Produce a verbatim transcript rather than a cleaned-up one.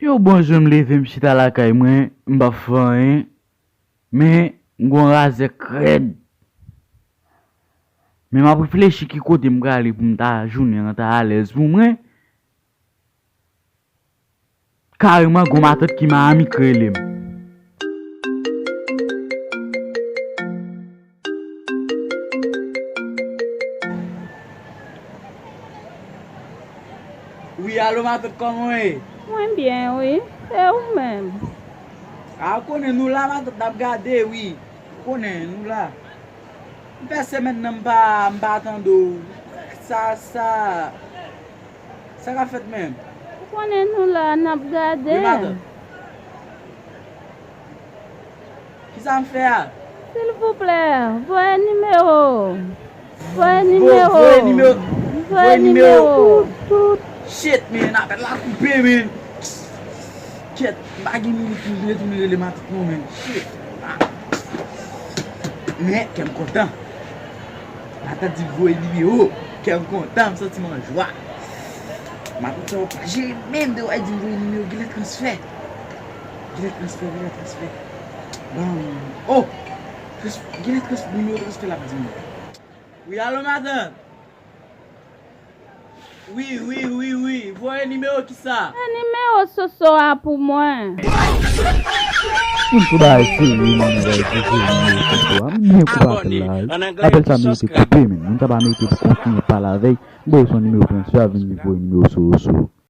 Yon bon jou m leve, m chita lakay mwen, m p ap fè anyen, men m gon razè k rèd. Men m ap reflechi ki kote m prale pou m ta jounen an ta alèz pou mwen. Kareman, gon matant ki Miami k rele m. Wi, alo, matant, kòman w ye? Mwen byen, wi. E ou menm? A, ou konnen nou la, matant, n ap gade, wi. Ou konnen nou la. M fè semèn nan m pa, m pa tande w. Sa, sa, sa k ap fèt menm? Ou konnen nou la, n ap gade. Wi, matant. Kisa m fè a? Silvouplè, voye nimewo. Voye nimewo. Voye nimewo. Voye nimewo. Tout, tout. Shit, man, apèl la koupe, man. Kèt, m pa gen minit pou m retounen rele matant non, man. Shit. Ah. Men, kè m kontan. Matant di voye nimewo. Kè m kontan, m santi m an jwa. Matant sa yo pa jere menm de w a di m voye nimewo, genlè transfè. Genlè transfè, genlè transfè. Ban m. Oh! Trans-, genlè trans-, nimewo transfè l ap di m. Wi, alo, matant? Wi, wi, wi, wi. Voye nimewo kisa? E nimewo Soso a pou mwen. Moun sou bagay serye, moun bagay ki serye, moun sou a. Moun byen koupe apèl la, wi. Apèl sa merite koupe, men. Moun sa pa merite pou kontinye pale avè l. Voye son nimewo transfè, vin voye nimewo Soso.